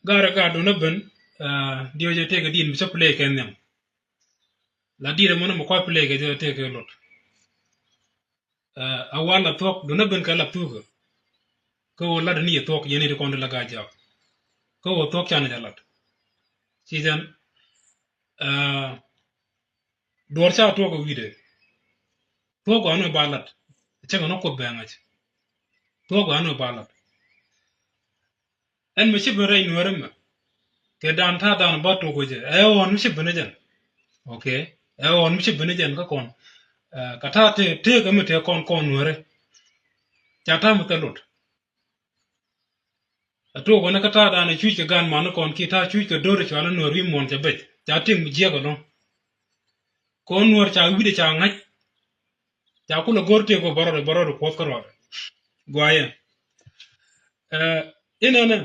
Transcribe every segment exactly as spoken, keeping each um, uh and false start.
Garɛ gat dun a ben, ah, diɛ wä jɛ tëëkɛ di̱i̱n mi cä play kɛ nhiam. La di̱i̱n mɔnɔ mi kua̱r play kɛ jɛ tëëkɛ lot. Ah, a wal la thuɔ̱k dun a ben kɛ la thukä. Kä wä lat ni yɛ thuɔ̱k yɛn ni ti kɔn ti la gaa jaak. Kä wä thuɔ̱k canɛ jɛ lat. Ci jɛn, ah, duɔr ca tuɔk wi̱dɛ. Tuɔk gɔaa ni ba lat. Cɛ kɛ ni kuoth bɛ ŋa̱c. Tuɔk gɔaa ni ba lat. Ɛn mi ci ben rɛy nuɛri mɛ. Kɛ dan ta̱a̱ dan ba tuɔk jɛ. Ɛ ɣɔn mi ci ben jɛn. Okay. Ɛ ɣɔn mi ci ben jɛn kä kɔn. Ɛ, ka ta̱a̱ tëë, tëë kɛ mi tëë kɔn kɔn nuɛri. Ca ta̱a̱ mi thil lut. A tuɔk wänä kä ta̱a̱ dan a cuc kɛ gan man kɔn ki ta̱a̱ cuc kɛ do̱r cual a nuɔr wi̱i̱ muɔ̱ɔ̱n cɛ bec ca tiŋ mi jiɛk ɛlɔ̱ŋ. Kɔn nuɔr ca wi̱dɛ ca ŋa̱c. Ca kulɛ go̱r tëëk kɔ bärɔdɛ bärɔdɛ kuɔth kä rɔɔdɛ. Guayɛ. Ɛ, inɛnɛ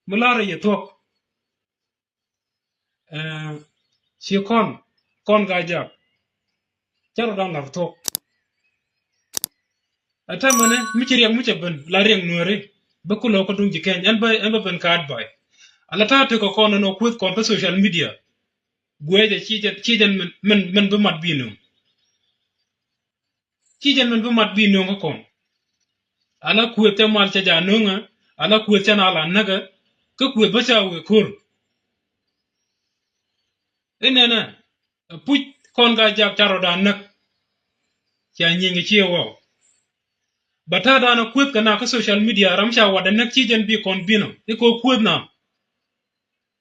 mi la̱rä yɛ thuɔ̱k. Ɛ, ci kɔn, kɔn gaa jaak. Cä rɔ da̱ŋ la̱r thuɔ̱k. Ɛ täämɛnɛ mi ci riɛk mi cɛ ben la riɛk nuɛri. Bä kulɛ kä duŋ ji̱ kɛny ɛn bä, ɛn bä ben ka advice. Ala ta̱a̱ tekɛ kɔn ɛn ɔ kueth kɔn kä social media. Guecɛ ci jɛn, ci jɛn min, min, min bi mat bi nuŋ. Ci jɛn min bi mat bi nuŋ kä kɔn. Ala kueth cɛ mal cɛ ja nuŋä, ala kueth cɛ na la näkä, kä kueth bä ca wee ko̱r. Inɛnɛ, puc kɔn ka jak ca rɔ da näk. Ca nyieny kɛ ciɛ waw. Ba ta̱a̱ da̱a̱n a kueth kɛ na kä social media ram ca wat a näk ci jɛn bi kɔn binɔ. Ikɔ kueth na.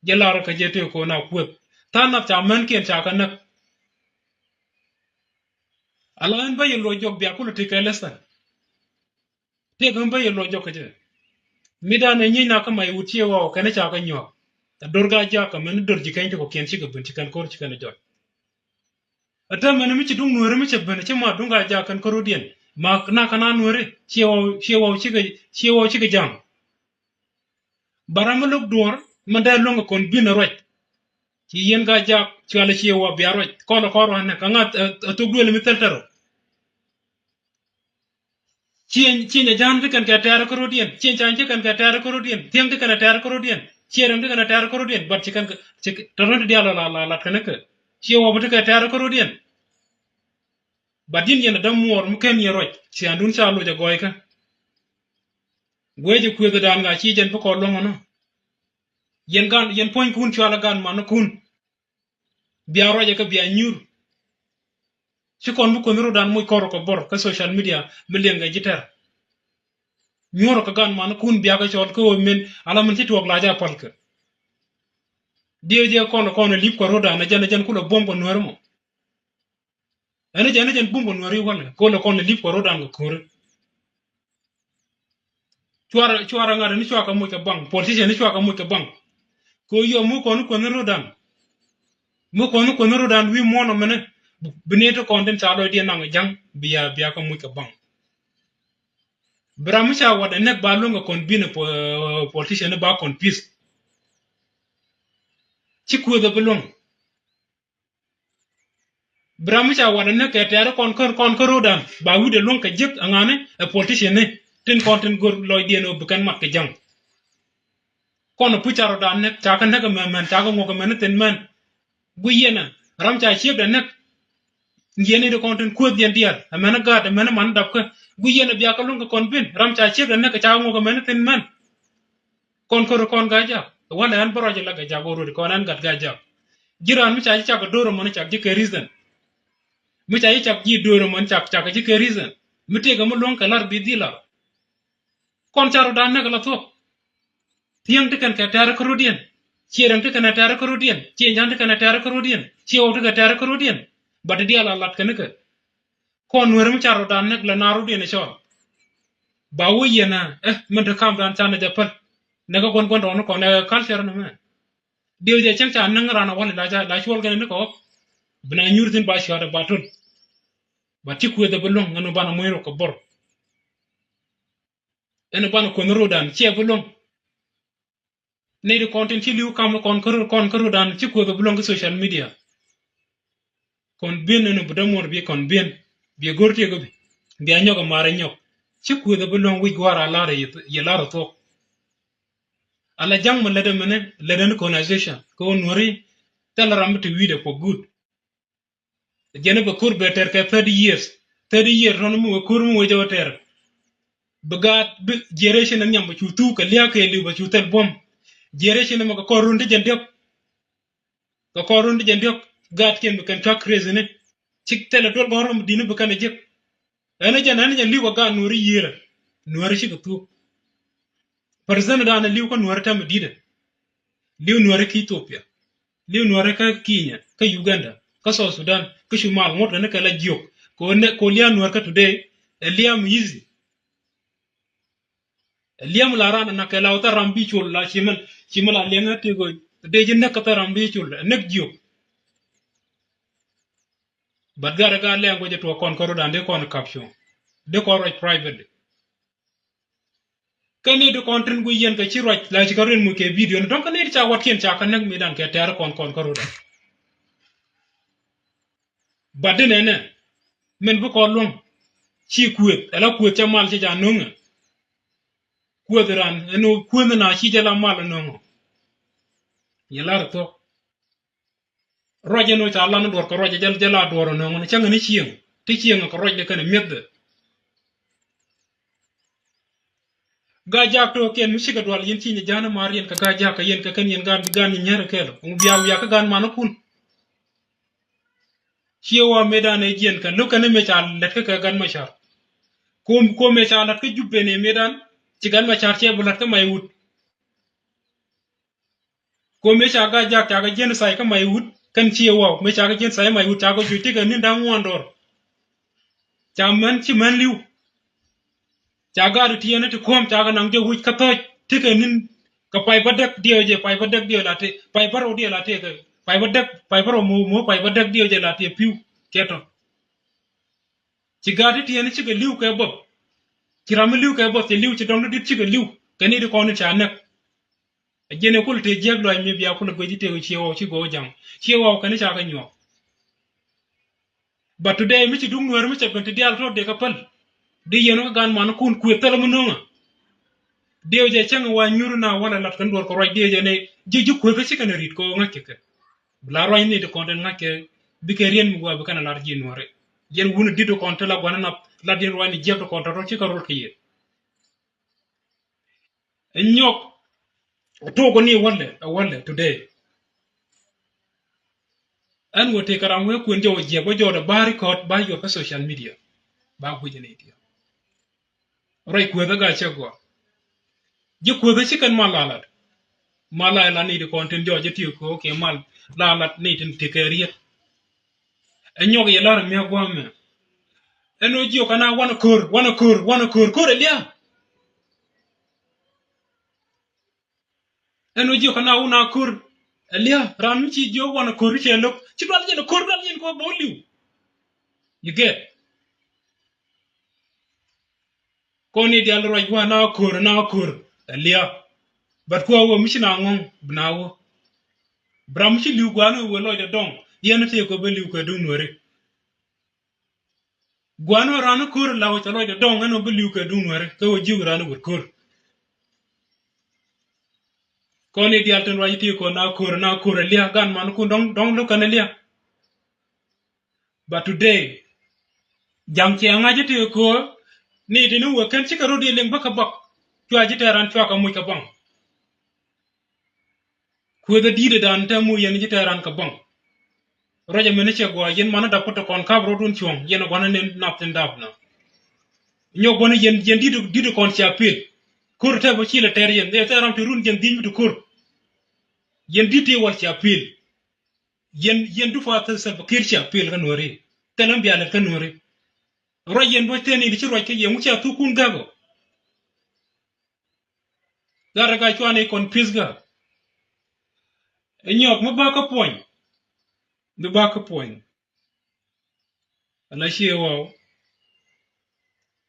Jɛ lar kɛ jɛ tëë kɔn a kueth. Tha̱a̱ŋ nath ca män kiɛn ca kɛ näk. Ala ɣän bä yɛ luɔc jɔk bia kulɛ ti kɛ lɛthɛn. Tëë kɛ ɣän bä yɛ luɔc jɔk kɛ jɛ. Mi dan ɛ nyiec na kä mac wut ciɛ waw kɛn ca kɛ nyuak. Ɛ dor ga jak kɛ mɛn dor ji̱ kɛny ti kɔ kiɛn cikɛ ben ci kɛn ko̱r ci kɛn jɔc. Ɛ täämɛn mi ci duŋ nueeri mi cɛ ben ci ma duŋ ga jak kɛn ko̱r wä diɛn. Ma na kɛ na nueeri ciɛ waw, ciɛ waw cikɛ, ciɛ waw cikɛ jaŋ. Ba ram mi lo̱k duɔ̱ɔ̱r mi dee luäŋ kɛ kɔn bi̱n ruac. Ci yien ka jak cuali ci wä bia ruac kɔn lɛ kɔn ruac nɛ ka ŋa̱th, ɛ, ɛ thok duël mi thil tɛr rɔ. Cieŋ, cieŋ a ja̱a̱n ti kɛn kɛ tɛɛr kä rot yɛn. Cieŋ ca ci kɛn kɛ tɛɛr kä rot yɛn. Thiäŋ ti kɛn a tɛɛr kä rot yɛn. Ciɛ rɛŋ ti kɛn a tɛɛr kä rot yɛn. Bat ci kɛn kɛ, ci tɔ̱tɔ̱ ti diaal la, la, lat kɛn kä. Ciɛ wä bi ti kɛ tɛɛr kä rot yɛn. Bat yin yɛn a däm muɔɔr mi ken yɛn ruac. Ciandun ca loc a gɔɔy kä. Guecɛ kuëthädan ŋa ci jɛn bi kɔn luäŋ ɔnɔ. Yɛn gan, yɛn puɔ̱nykun cual a gan mankun. Bia ruacɛ kä bia nyuur. Ci kɔn bi kuänh ro̱dan moc kɔr kɛ bor kä social media mi liɛŋ kɛ ji̱ tɛr. Nyuur kɛ gan mankun bia kɛ cɔl kä ɣöö min ala min ci tuɔɔk la ja pal kɛ. Diɛ jɛ kɔn kɔn lip kɛ ro̱dan a jɛn a jɛn kulɛ buɔm kɛ nuɛr mɔ. Ɛn jɛn, ɛn jɛn bum kɛ nuɛri walɛ kɛ wä lɛ kɔn lɛ lip kɛ ro̱dan kɛ ko̱ri. Cuarɛ, cuarɛ ŋa̱t ni cua kɛ moc kɛ baŋ, politician ni cua kɛ moc kɛ baŋ. Kɛ yɔ mi kɔn kuänh ro̱dan. Mi kɔn kuänh ro̱dan wi̱i̱ muɔ̱ɔ̱n ɔ mɛnɛ. Bi ni ti kɔn tin ca lɔcdiɛn naŋ ja̱ŋ bia, bia kɛ moc kɛ baŋ. Bi ram mi ca wat ɛ nɛk ba luäŋ kɛ kɔn bi̱n ɛ po-, politician ni ba kɔn peace. Ci kuëth ɛ bi luäŋ. Bi ram mi ca wat ɛ näk kɛ tɛɛri kɔn kä, kɔn kä ro̱dan ba wi̱cdɛ luäŋ kɛ jiäk ɛŋani ɛ politician ni tin kɔn tin go̱r lɔcdiɛn ɣöö bi kɛn mat kɛ ja̱ŋ. Kɔn ɛ puc ca rɔ̱dan näk ca kɛ näk ɛmɛn mɛn ca kɛ ŋuɔk ɛmɛn ni thin mɛn. Guic yɛn ɛ ram ca ciekdɛ näk. Yɛn ni di kɔn tin kueth yɛn diaal ɛmɛn ni gaat ɛmɛn ni man ni dapkä. Guic yɛn ɛ bia kɛ luäŋ kɛ kɔn bin ram ca ciekdɛ näk ca kɛ ŋuɔk ɛmɛn ni thin mɛn. Kɔn kör kɔn gaa jak. Walɛ ɛn bä ruac ilak gaa jak already kɔn ɛn gat gaa jak. Ji̱ raan mi ca ji̱ cak do̱r ɛmɔn cak ji̱ kɛ reason. Mi ca ji̱ cak ji̱ do̱r ɛmɔn cak cak ji̱ kɛ reason. Mi tëëkɛ mi luɔ̱ŋ kɛ lar bi dhil lar. Kɔn ca rɔ̱dan näk la thuɔ̱k. Thiäŋ ti kɛn kɛ tɛɛr kä ro̱diɛn. Ciɛ rɛŋ ti kɛn ɛ tɛɛr kä ro̱diɛn. Ciɛ nya̱n ti kɛn ɛ tɛɛr kä ro̱diɛn. Ciɛ ɣɔw ti kɛ tɛɛr kä ro̱diɛn. Bat ti diaal a lat kɛn kɛ. Kɔn nuɛr mi ca rɔ̱dan näk la naar rɔ̱diɛn ɛ cɔɔl. Ba wä yɛn ɛ, eh, min te kamdan canɛ jɛ päl. Nɛ kɛ guɔ̱n guɔ̱n rɔɔni kɔn ɛ culture ni mɛ. Diɛw jɛ cäŋ ca näŋ ran a wali la ca, la cuɔl kɛn ni kɛ ɣɔk. Bi na nyuur thin ba cuat ɛ ba tul. Ba ti kueth ɛ bi luäŋ ɛn banɛ muɔ̱ny rɔ kɛ bor. Ɛn banɛ kueth ro̱dan ciɛ bi luäŋ. Nɛy ti kɔn tin ci li̱w kam kɔn kä, kɔn kä ro̱dan ci kueth bi luäŋ kä social media. Kɔn bien ɛn bi dämuɔr bi kɔn bien. Bi go̱r tiek bi. Bia nyɔk ɛ mar ɛ nyɔk. Ci kueth bi luäŋ wi̱c gua̱a̱r a lar yɛ, yɛ lar ɛ thuɔ̱k. Ala ja̱ŋ mi lätdɛ mɛnɛ, lätdɛ ni colonization. Kɛ ɣöö Nuääri thilɛ ram mi te wi̱i̱dɛ for good. Jɛn bɛ ko̱r bɛ tɛr kɛ thirty years. Thirty years tɔn mi wee ko̱r mi wee jɛ wä tɛr. Bi gaat bi generation ni nhiam bɛ cu thuk kɛ lia̱a̱ kɛ li̱w bɛ cu thil buɔ̱m. Generation ni mɛ kɛ kɔr run ti jɛn diɔ̱k. Kɛ kɔr run ti jɛn diɔ̱k gaatkiɛn bi kɛn cua crazy ni. Cik thilɛ duel gɔ̱r mi di̱t ni bi kɛn ɛ jek. Ɛn ɛ jɛn ɛn ɛ jɛn li̱w kɛ gaat Nuääri yiëërä. Nuääri cikɛ thuk. President dan ɛ li̱w kä Nuääri tɛm ɛ di̱tɛ. Li̱w Nuääri kä Ethiopia. Li̱w Nuääri kä Kenya, kä Uganda, kä South Sudan, kä Cumal ŋuɔ̱t kɛ ni kɛ la jiök. Kɛ ɣöö nɛ, kɛ ɣöö lia̱a̱ Nuäär kä today ɛ lia̱a̱ mi easy. Ɛ lia̱a̱ mi la ran ɛ nak kɛ la wä thil ram bi col la ci mɛn, ci mɛn la liɛŋ ɛ tëë kɛ ɣöö today ji̱ näk kä thil ram bi col ɛ näk jiök. But gat ɛ gat language ɛ tuɔɔk kɔn kä ro̱dan dee kɔn capture. Dee kɔn ruac privately. Kä ni ti kɔn tin guic yɛn kɛ ci ruac la ci kɛ ruin mu kɛ video ni dɔ̱ŋ kä ni ti ca watkiɛn ca kɛ näk mi dan kɛ tɛɛr kɔn kɔn kä ro̱dan. But di nɛnɛ min bi kɔn luäŋ ci kuëth ala kuëth ca mal ci ca no̱ŋɛ. Kuëth ran ɛn ɣöö kuëth na ci jɛ la mal no̱ŋɛ. Yɛ lar thuɔ̱k. Ruac ɛn ɣöö ca lan duɔr kɛ ruac jɛ, jɛ la duɔr ɛn ɣöö cäŋ ni cieŋ ti cieŋ kɛ ruac ni kɛn mi̱eth. Gaa jak tɔ̱ kɛn mi cikɛ dual yɛn ci nyɛ ja̱a̱n mar yɛn kɛ gaa jak kɛ yɛn kɛ kɛn yɛn gan gan nyɛ nyɛr kɛl ŋu bia wiak kä gan man kun. Ciɛ wa mëëdan ɛ jiɛn kɛ lo̱k kɛn mëë ca lät kä kɛ gan ma car. Kuɔm kuɔm mëë ca lät kä jup ben ɛ mëëdan ci gan ma car cɛ bi lät kä may wut. Ko mëë ca gaa jak ca kɛ genocide kä may wut kɛn ciɛ waw mëë ca kɛ genocide kä may wut ca kɛ juc tikɛ ni̱n da̱ŋ ŋuan dɔr. Ca män ci män li̱w. Ca gaa ti tiɛɛni ti kuɔ̱m ca kɛ naŋ jɛ wi̱c kä thɔc tikɛ ni̱n kɛ pay bädäk diɛw jɛ pay bädäk diɛw la tëë pay bärɔw diɛw la tëë kɛ pay bädäk pay bärɔw mo̱o̱ mo̱o̱ pay bädäk diɛw jɛ la tëë pi̱w kɛ tɔ. Ci gaa ti tiɛɛni cikɛ li̱w kɛ buɔth. Ci ram mi li̱w kɛ buɔth ci li̱w ci dɔ̱ŋ ti di̱t cikɛ li̱w kɛ ni ti kɔn ni ca näk. Ɛ jiɛn ɛ kul tëë jiäk luac mi bia kul ɛ guic i̱ tëë ciɛ waw ci go̱o̱k ja̱ŋ ciɛ waw kɛn i̱ ca kɛ nyuɔ̱k. But today mi ci duŋ nueer mi cɛ ben ti diaal tɔ̱ dee kɛ päl. Di yɛn wä kä gan man kun kuëth thilɛ mi no̱ŋä. Diɛw jɛ cäŋ wa nyur na walɛ lat kɛn duɔr kɛ ruac diɛw jɛ ni ji̱ ji̱ kuëth kä ci kɛn ɛ ri̱t kɛ ɣöö ŋa̱c kɛ kɛ. Bi la ruac ni ti kɔn tin ŋa̱c kɛ bi kɛ riɛn mi gua bi kɛn ɛ lat ji̱ nueeri. Yɛn wun ɛ di̱t kɔn ti la gua̱n ɛ nath lat yɛn ruac ni jiäk ti kɔn tɔ̱tɔ̱ ci kɛ rol kɛ yɛn. Ɛ nyɔk tok ni walɛ ɛ walɛ today. Ɛn wä tëë kɛ ram wee kuën jɔw jiɛk wä jɔw dɛ ba record ba yuɔr kä social media. Ba guic ni diɛ. Rɔy kuëthä ga cɛ gɔa. Ji̱ kuëthä ci kɛn mal lalat. Mal lalat ni di kɔn tin jɔw ji̱ ti ko kɛ mal lalat ni tin ti kɛ riet. Ɛ nyɔk yɛ lar miak guam mɛ. Ɛn wä jiök kɛn a wanɛ ko̱r wanɛ ko̱r wanɛ ko̱r ko̱r ɛ lia̱a̱. Ɛn wä jiök kɛn a wun a ko̱r ɛ lia̱a̱ ran mi ci jiök wanɛ ko̱r cɛ lo̱k ci dual jɛn ko̱r dual jɛn kɛ wä bä wä li̱w. You get. Kɔn i̱ dial ruac wä na ko̱r na ko̱r ɛ lia̱a̱. But kuɛ wä mi ci na ŋɔ̱ŋ bi na wä. Bi ram mi ci li̱w gua̱a̱n wä wä lɔcdɛ dɔŋ yɛn tëë kɛ bä li̱w kɛ duŋ nuɛri. Gua̱n wä ran ni ko̱r la wä cɛ lɔcdɛ dɔŋ ɛn wä bi li̱w kɛ duŋ nuɛri kɛ wä jiök ran ni wut ko̱r. Kɔn i̱ dial tin ruac ti ko̱r na ko̱r na ko̱r ɛ lia̱a̱ gan man kun dɔŋ dɔŋ lo̱k kɛn ɛ lia̱a̱. But today ja̱ŋ cɛ ŋa̱c ti ko̱r ni ti ni wä kɛn cikɛ rot i̱ liŋ bäkä bäk. Cua ji̱ tɛɛr an cua kɛ muc kɛ baŋ. Kuëth ɛ di̱t ɛ dan te mu yɛn ji̱ tɛɛr an kɛ baŋ. Ruac ɛmɛn cɛ gɔaa yɛn man dap kä te kɔn kap rot wun cuɔ̱ŋ yɛn ɛ gua̱n ɛ nen nath tin dap na. Nyɔk gua̱n ɛ yɛn yɛn di̱t di̱t kɔn cia pil. Ko̱r tɛp ɛ cil ɛ tɛɛr yɛn ɛ tɛɛr an ti run yɛn dhi̱ny mi ti ko̱r. Yɛn di̱t ti wal cia pil. Yɛn yɛn du fa thil thil pa ki̱r cia pil kä nuɔ̱ri. Thil ɛn bia lɛt kä nuɔ̱ri. Ruac yɛn bä tëë ni di ci ruac kä yɛn ŋu cia thuk kun gak ɔ. Gat rɛ ka cuan i̱ kɔn pi̱th kä. Ɛ nyɔk mi bä kä puɔ̱ny. Mi bä kä puɔ̱ny. Ala ciɛ waw.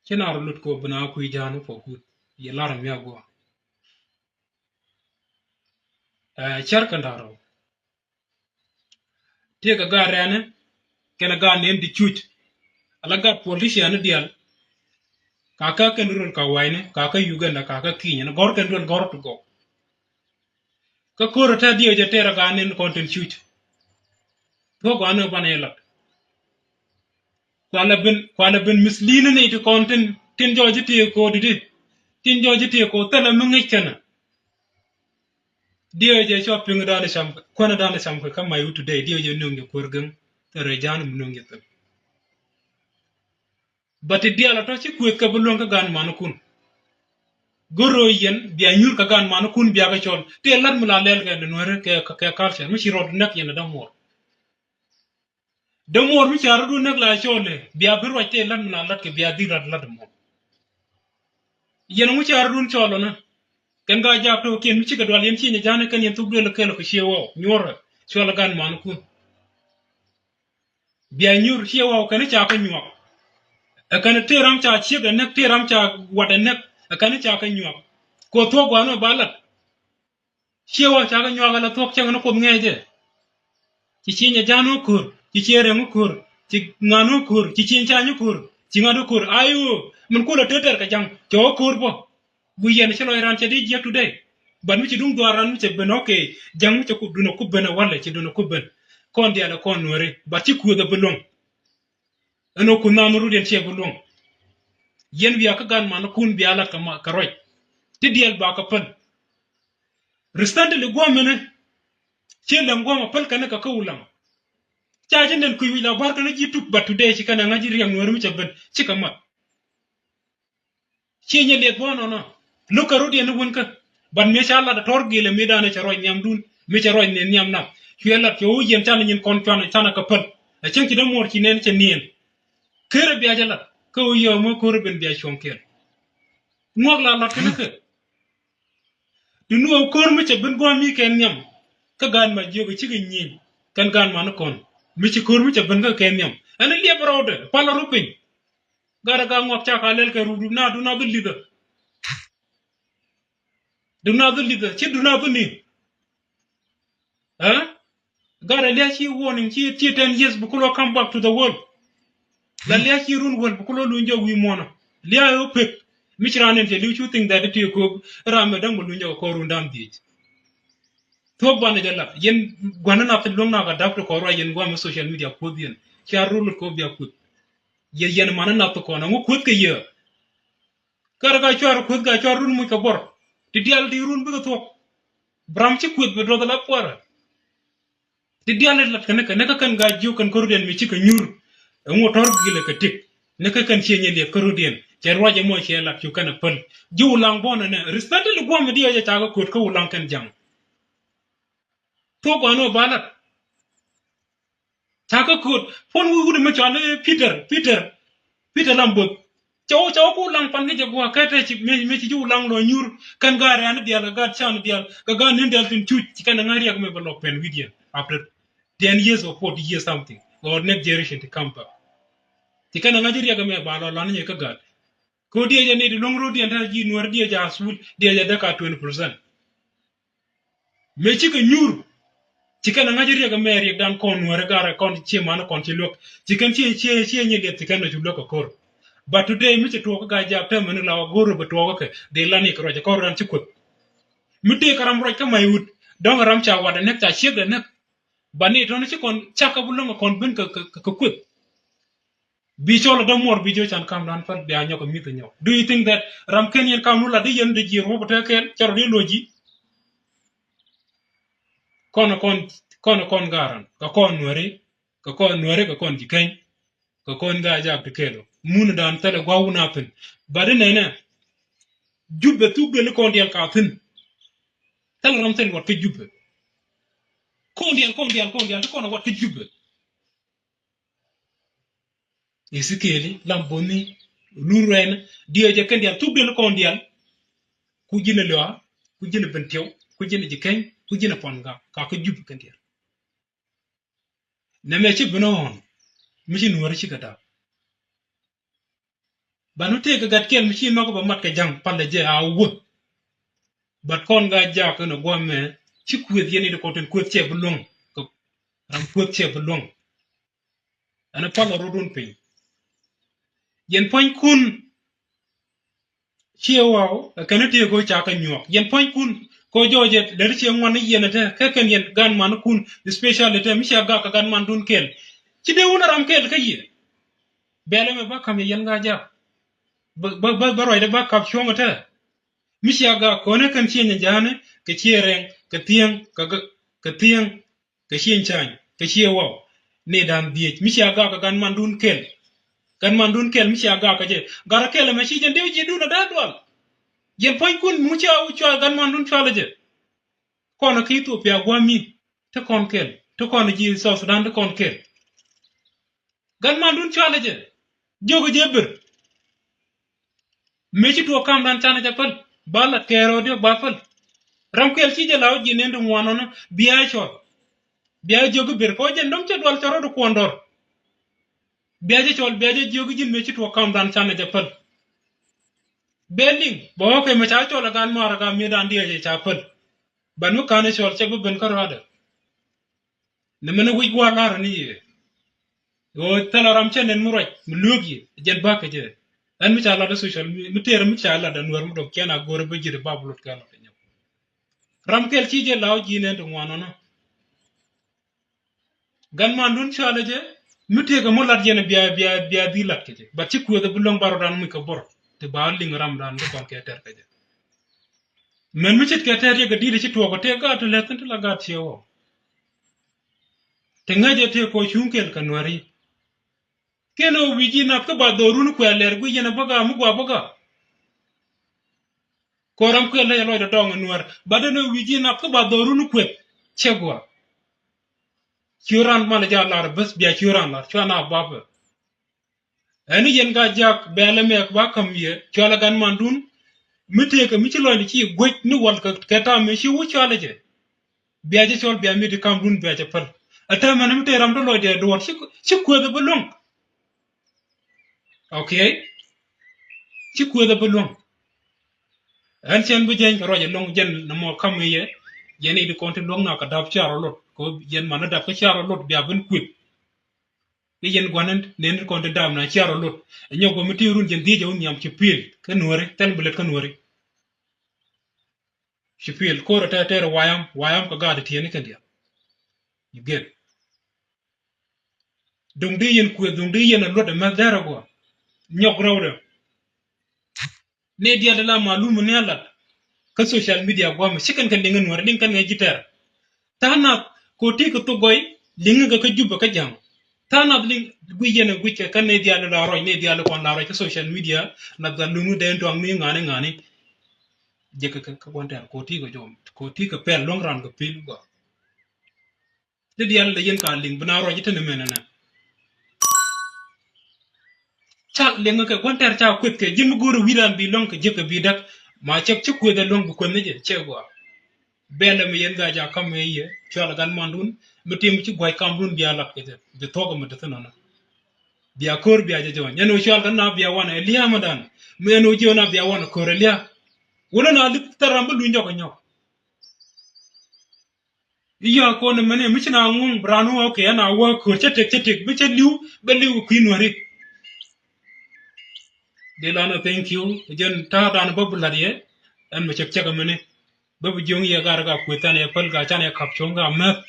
Ci na rɔ lut kɔ bi na kui̱ ja̱a̱n mi puɔ̱k kut yɛ lar mi a guɔ. Ɛ cär kɛ nda̱r rɔ. Tiek kɛ gaat rɛɛni kɛnɛ gaat nɛn ti cuc. Ala gaat politician ni diaal. Kakä kɛn duel ka wa̱i̱ni kakä Uganda kakä Kenya ni gɔ̱r kɛn duel gɔ̱r ti gɔw. Kä ko̱r ɛ tɛth diɛw jɛ tɛr ɛ gaa nin kɔn tin cuc. Thuɔ̱k gua̱a̱n ɛ banɛ lat. Kualɛ ben, kualɛ ben mislead ni ti kɔn tin, tin jɔɔc ji̱ tëë ko̱o̱t di̱t. Tin jɔɔc ji̱ tëë ko̱o̱t thilɛ mi ŋi̱c kɛnɛ. Diɛw jɛ cua piŋ da̱a̱n cam, kuäär da̱a̱n cam kɛ kä my wut today. Diɛw jɛ nöŋ jɛ kuäär gäŋ. Thilɛ jaan mi nöŋ jɛ thil. But ti diaal a tɔ ci kuëth kɛ bi luäŋ kä gan manikun. Goro yɛn bia nyur kɛ gan manikun bia kɛ cɔl. Ti lat mi la lɛl kɛ ni nuɛri kɛ, kɛ, kɛ culture mi ci rɔɔd näk yɛn a dämuɔr. Dämuɔr mi ca rɔɔd näk la cɔl ɛ bia bi ruac ti lat mi la lat kɛ bia dhil lat lat dämuɔr. Yɛn ŋu ca rɔɔd cɔl ɔ ni. Kɛn ga jak tɔ kiɛn mi cikɛ dual yɛn ci nyɛ jani kɛn yɛn thuk duel kɛl kɛ cie wɔ nyuɔrɛ cɔl gan manikun. Bia nyur ciɛ waw kɛn ca kä nyuak. Ɛ kɛn tëë ram ca ciek ɛ näk tëë ram ca wat ɛ näk. Ɛ kɛn ca kä nyuak. Kɛ thuɔ̱k gua̱a̱n ɔ ba lat. Ciɛ waw ca kä nyuak ɛ la thuɔ̱k cäŋ ni Kuoth ŋɛɛcɛ. Ci ci nyɛ ja̱a̱n wä ko̱r ci ci rɛŋ wä ko̱r ci ŋa̱n wä ko̱r ci ci ca̱ny wä ko̱r ci ŋa̱t wä ko̱r. Ay ɣöö min kulɛ tëë tɛr kɛ ja̱ŋ cɛ wä ko̱r bä. Guiyɛn ci lɔc ran cɛ di jiɛk today. But mi ci duŋ dhuar ran mi cɛ ben, okay. Ja̱ŋ mi cɛ ku dun a ku ben a walɛ ci dun a ku ben. Kɔn diaal a kɔn nuɛri but ci kueth a bi luɔ̱ŋ. Ɛn ɔ ku nhan rut yɛn ciɛ bi luɔ̱ŋ. Yɛn wiaa kä gan man kun bia lat kɛ ma kɛ ruac. Ti diaal ba kɛ päl. Recently guamɛnɛ ci lɛm guam a päl kɛn kɛ kä Wulaŋ. Ca ci nɛn kui̱ wi̱c la buar kɛn ji̱ tuk but today ci kɛn a ŋa̱c ji̱ riɛm nuɛri mi cɛ ben ci kɛ mat. Ci nyɛ liɛth bä nɔnɔ. Lo̱k kɛ rot yɛn ni wun kä. But mëë ca lat a tɔr gilɛ mëë danɛ cɛ ruac nhiamdun mëë cɛ ruac ni nhiam na. Cuɛ lat cɛ wä yɛn canɛ nyin kɔn cuanɛ canɛ kɛ päl. A cäŋ ci dämuɔr ci nɛn cɛ niɛn. Ker a bia cɛ lat kä wä yɛ mɔ ko̱r a ben bia cuɔ̱ŋ kɛl. Ŋuak la lat kɛn kä. Duni wä ko̱r mi cɛ ben gua̱a̱m mi kɛn nhiam. Kä gaat ma jiök cikɛ nyieny kɛn gaat ma ni kɔn. Mi ci ko̱r mi cɛ ben kä kɛn nhiam ɛn liɛp rɔɔdɛ pal a rot piny. Gat a gat ŋuak cak a lɛl kɛ rut duna duna bi lithä. Duna bi lithä ci duna bi ni. Ɛ gat a lia̱ ci warning ci ci ten years bi kulɔ come back to the world. La lia̱ ci run wäl bi kulɔ luny jɛ wi̱i̱ muɔnɔ. Lia̱ ɛ pek mi ci ran in te liw cu think that it ti kok. Ram mɛ däŋ bi luny jɛ kɛ kɔr run dam dhiec. Thuɔ̱k banɛ jɛ la yɛn gua̱n na nath luäŋ na ka dap ti kɔr ruac yɛn gua̱n mi social media kuoth yɛn. Cia rul kɔ bia kuoth. Yɛ yɛn man nath kɔn aŋu kuoth kɛ yɛ. Kar ka cuar kueth ka cuar run muc kɛ buɔr. Ti dial ti run bikɛ thuɔk. Bram ci kueth bi duɔth la puarɛ. Ti dial lat kɛn kɛn kä kɛn ka jiök kɛn kärut yɛn mi cikɛ nyur. Ɛŋu tɔr gilɛ kɛ tik ni kä kɛn ciɛ nyɛ liɛth kärut yɛn cɛ ruac ɛmɔ ciɛ lat cu kɛn ɛ päl. Ji̱ Wulaŋ bɔn ɛnɛ recently guam mi diɛ jɛ cakɛ kuet kä Wulaŋ kɛn jaŋ. Thuɔk gɔaa ni wä ba lat. Ca kä kööt puɔ̱n wi̱i̱ wut mi cɔal i̱ Peter, Peter, Peter Lamboth. Cɛ wä, cɛ wä ku laŋ pan kä jɛ gua̱a̱ kɛ tɛ ci mëë, mëë ci ji̱ Wulaŋ lɔ nyuur kɛn gaat rɛ̈n diaal kɛ gaat can diaal kɛ gaat ni̱n diaal tin cuc ci kɛn ɛ ŋa̱c riɛk mëë bɛ lɔ pɛn wi̱cdiɛn after ten years or forty years something or next generation to come back. Ci kɛn ɛ ŋa̱c riɛk mëë ba lɔ lan nyɛ kä gaat. Kɛ wä diɛ jɛ ni di luäŋ ro̱diɛn tɛn ji̱ nuäär diɛ jɛ a suul diɛ jɛ däk a twenty percent. Mëë cikɛ nyuur ci kɛn a ŋa̱c riɛk ɛmɛ riɛkdan kɔn nuäärä garɛ kɔn ciɛ man kɔn ci luäk ci kɛn ciɛ ciɛ ciɛ nyi liɛth ci kɛn a cu luäk a ko̱r. But today mi ci tuɔɔk kä Gaa-jaak täämɛ ni la wä go̱o̱r rɔ bɛ tuɔɔk kä kɛ dee lan i̱ kɛ ruac a kɔn ran ci kueth. Mi dee kɛ ram ruac kä mac wut dɔ̱ŋ ram ca wat a näk ca ciek a näk. But ni tɔ̱ni ci kɔn cak kä bi luäŋ a kɔn ben kɛ kɛ kueth. Bi cɔl a dämuɔr bi jiö can kamdan päl bia nyɔk a mi̱th a nyɔk. Do you think that ram ken yɛn kam nu lat di yɛn di jiɛ ruɔp a te kɛɛl cɛ rɔ di lo̱c ji̱? Kɔn kɔn kɔn kɔn garan kɛ kɔn nuɛri kɛ kɔn nuɛri kɛ kɔn ji̱ keny kɛ kɔn Gaa-jaak ti kɛɛl ɔ mun dan thɛlɛ gua̱w wun a thin. But inɛnɛ Jubɛ thuk duel kɔn diɛl ka thin. Thɛlɛ ram thil wat kä Jubɛ. Kɔn diɛl kɔn diɛl kɔn diɛl ti kɔn wat kä Jubɛ. Ezekieli, Lamboth ni, Lurɛn, diɛ jɛ kɛn dial thuk den kɔn dial. Ku ji̱n a Lua, ku ji̱n a Bentiɛw, ku ji̱n a Jikɛny, ku ji̱n a Pɔnga, ka kä Jubɛ kɛn dial. Nɛmɛ ci ben a ɣɔn mi ci nuɔri ci kɛ dap. Ban mi tëëk kɛ gat kiɛl mi ci nhɔk bɛ mat kɛ ja̱ŋ palɛ jɛ a wuɔth. But kɔn Gaa-jaak kɛn a guamɛ ci kueth yɛn i̱ di kɔn tin kueth cɛ bi luäŋ. Kɛ ram kueth cɛ bi luäŋ. Ɛn a pal a rot wun piny. Yɛn pua̱nykun ciɛ waw ɛ kɛn a tëëk ɣöö ca kɛ nyuɔk yɛn pua̱nykun. Ko jɔɔcɛ lɛr ciɛ ŋuan ni yɛn ɛ tɛ kɛ kɛn yɛn gan man kun, especially tɛ mi cia gak kɛ gan man dun kɛl. Ci dee wun a ram kɛl kä yɛ. Bɛlɛ mɛ ba kam yɛ yɛn ga jak. Ba, ba, ba, ba ruacdɛ ba kap cuɔ̱ŋ ɛ tɛ. Mi cia gak kɔnɛ kɛn ciɛ nyɛ ja̱a̱nɛ kɛ ciɛ rɛŋ kɛ thiäŋ kɛ, kɛ, kɛ thiäŋ kɛ ciɛ cany kɛ ciɛ waw. Ni dan dhiec mi cia gak kɛ gan man dun kɛl. Gan man dun kɛl mi cia gak kɛ jɛ. Gat kɛl ɛmɛ ci jɛn dee ji̱ dun ɛ dee dual. Yɛn puɔ̱nykun mi cia wä cua gan man dun cualɛ jɛ. Kɔn ki Ethiopia guami ti kɔn kɛl ti kɔn ji̱ South Sudan ti kɔn kɛl. Gan man dun cualɛ jɛ jiök jɛ bir. Mëë ci tuɔɔk kam dan canɛ jɛ päl ba lat kɛɛr ɔ diɔk ba päl. Ram kɛl ci jɛ la wä ji̱ nɛn ti ŋuan ɔnɔ bia cɔl. Bia jiök bir kɔ jɛ dɔm cɛ dual cɛ rɔ di kuɔn dɔr. Bia jɛ cɔl bia jɛ jiök ji̱n mëë ci tuɔɔk kam dan canɛ jɛ päl. Bɛ liŋ bɛ wä kɛ mɛ ca cɔl a gan mar a gan mi dan diɛ jɛ ca päl. Ban mi kanɛ cɔl cɛ bi ben kä rɔadɛ. Ni mɛn wi̱c gua̱a̱r la̱r ni yɛ. Ɣöö thilɛ ram cɛ nɛn mi ruac mi lueek yɛ jɛn ba̱k kɛ jɛ. Ɛn mi ca lat ɛ social mi, mi tëër mi ca lat ɛ nuɛr mi dɔ̱k cɛn a go̱r ɛ bä ji̱t ɛ bap lut kɛ lat ɛ nyɔk. Ram kɛl ci jɛ law ji̱ nɛn ti ŋuan ɔnɔ. Gan man dun cualɛ jɛ mi tëëk ɛ mi lat yɛn ɛ bia, bia, bia dhil lat kɛ jɛ. Bat ci kuëth ɛ bi luäŋ barɔdan muc kɛ bor ti ba liŋ ram dan bi kɔn kɛ tɛr kɛ jɛ. Mɛn mi ce̱tkɛ tɛt riɛk kɛ di̱t ci tuɔɔk kɛ tëë gaat ti lɛth thi̱n ti la gaat ciɛ wä. Ti ŋäcɛ tëë kɔ cuŋ kɛl kɛ nuäri. Kɛn ɣöö wi̱i̱ ji̱ nath kä ba dhorun kuɛ lɛr guic yɛn ɛ bäga mi gua bäga. Kɔ ram kuɛ lɛc ɛ lɔcdɛ dɔŋ ɛ nuäär ba den ɣöö wi̱i̱ ji̱ nath kä ba dhorun kueth. Cɛ gua. Ci ran mal jɛ a lar bäth bia ci ran lar cua na bapɛ. Ɛn yɛn ka jak bɛlɛ mɛ ba käm yɛ cualɛ gan mandun. Mi tëëkɛ mi ci lɔcni ci guec ni wal kɛ, kɛ tam mi ci wä cualɛ jɛ. Bia jɛ cɔl bia mi di kamdun bia jɛ päl. Ɛ tɛmɛn mi tëë ram ti lɔcdɛ duɔt ci, ci kueth ɛ bi luäŋ. Okay. Ci kueth ɛ bi luäŋ. Ɛn cɛn bi jɛny kɛ ruac ɛ luäŋ jɛn nɛ mɔ kam mi yɛ. Yɛn i̱ di kɔn ti luäŋ na kɛ dap car ɔ lot kɛ yɛn man ni dap kä car ɔ lot bia bin kueth. I̱ yɛn gua̱n ni nɛn ti kɔn ti dam na ciar ɔ lot ɛ nyɔk guɔ mi ti run jɛn dhiec ɛ wun nhiam ci pi̱i̱l kä nuɔ̱ri thɛl bi lät kä nuɔ̱ri. Ci pi̱i̱l ko̱r ɛ tɛɛr tɛɛr ɛ wayam wayam kɛ gaat ɛ tiɛɛni kɛn diaal. You get. Duŋ di yɛn kuëth duŋ di yɛn ɛ luɔt ɛ mɛth dɛr ɛ guɔ nyɔk rɛwdɛ. Ni diaal di la malum ni a lat kä social media guamɛ ci kɛn kɛ liŋ ɛ nuɔ̱ri liŋ kɛn kɛ ji̱ tɛr. Tha̱a̱ŋ nath kɛ ɣöö ti kɛ thok gɔy liŋ kɛ kä Jubɛ kä ja̱ŋ. Tha̱a̱ŋ nath liŋ guic yɛn ɛ guic kɛ kä ni diaal la rɔc ni diaal kɔn la rɔc kä social media. Nath gat luŋ ni dee tuaŋ ni ŋa̱ni ŋa̱ni. Jek kɛ kä gua̱n tɛr kɛ ɣöö ti kɛ jɔm kɛ ɣöö ti kɛ pɛl luäŋ ran kɛ pil gɔaa. Ti diaal lɛ yɛn ka liŋ bi na ruac i̱ tini mɛn ɛnɛ. Ca liŋ kɛ gua̱n tɛr ca kueth kɛ ji̱n mi go̱o̱ri wi̱dan bi luäŋ kɛ ji̱ kɛ bi däk. Ma cɛk ci kueth ɛ luäŋ bi kueth ni jɛ cɛ gɔaa. Bɛlɛ mi yɛn gaa ca kam ɛ yɛ cual ɛ gan mandun mi tim ci gua̱c kamdun bia lat kɛ jɛ bi thuɔk mi ti thin ɔnɔ. Bia ko̱r bia jɛ jɔny ɛn ɣöö cual kɛ na bia wanɛ ɛ lia̱a̱ mi dan mi ɛn ɣöö jiɛ na bia wanɛ ko̱r ɛ lia̱a̱. Wulä na li̱th thɛr ram bi luny jɔk ɛ nyɔk. I̱ yɔ̱a̱ ko̱n mɛni mi ci na ŋuŋ bi raan wä kɛ ɛn a wä köör cä tëk cä tëk bi cä li̱w bä li̱w kui̱ nuäri. Di lan a thank you jɛn ta̱a̱ dan bä bi la̱t yɛ. Ɛn mɛ cɛk cɛk mɛni bä bi jiöŋ yɛ gar ga kui̱ than yɛ päl ga can yɛ kap cuɔ̱ŋ ga mɛth.